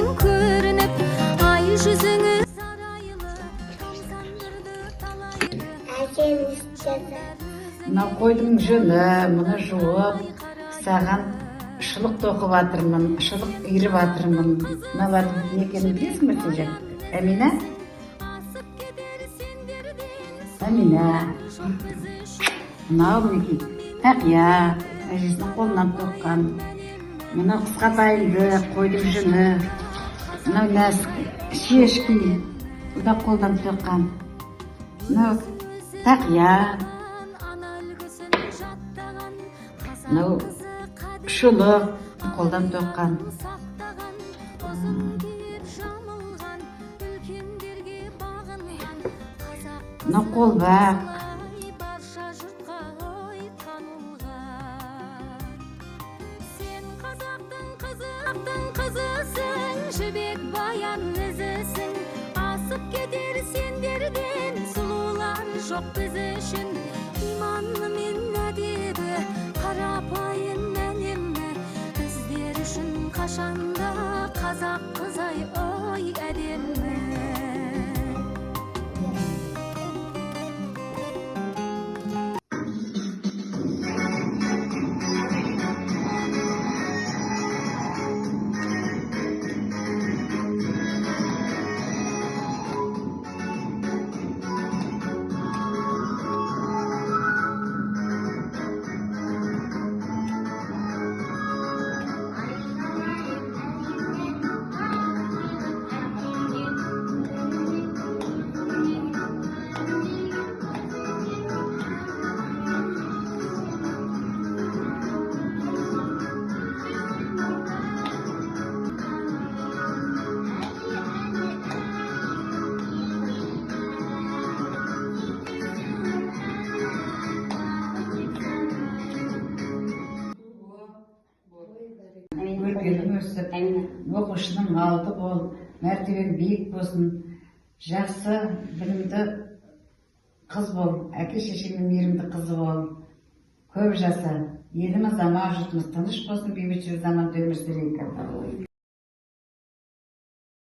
Көрініп ай жүзіңіз арайлы, тамсандырды талайды. Әкем істеді. Мынау қойдың жүні, мұны жуып, саған шұлық тоқып жатырмын, шұлық иіріп жатырмын. Мыналардың не екенін білесің бе сен, Әмина? Асып кетер сендерден. Әмина. Жоқ біз үшін. Мынау, мінекей, тақия, әжесінің қолынан тоққан. Мынау қысқа дайындық, қойдың жүні. Мынау нәсік, шешки, бұл да қолдан тоққан. Мынау тақия. Ана үлгісін жаттаған қазақ Мынау қызы қадір шұлық, қолдан тоққан. сақтаған, ұзын киіп жамылған, үлкендерге бағынған қазақ Мынау қолбақ. Ай, барша жұртқа ой танылған. Сен қазақтың қызы, қазақтың қызысың, жібек баян ізісің. Асып кетер сендерден сұлулар жоқ біз үшін. Иманы мен әдебі, қарапайым әлемі, біздер үшін қашанда қазақ қызы ай ой әдемі. Өркенің өсіп, оқушының алды бол, мәртебең биік болсын, жақсы білімді қыз бол, әке шешеңнің мейірімді қызы бол, көп жаса, еліміз аман, жұртымыз тыныш болсын, бейбітшілік заманда өмір сүрейік.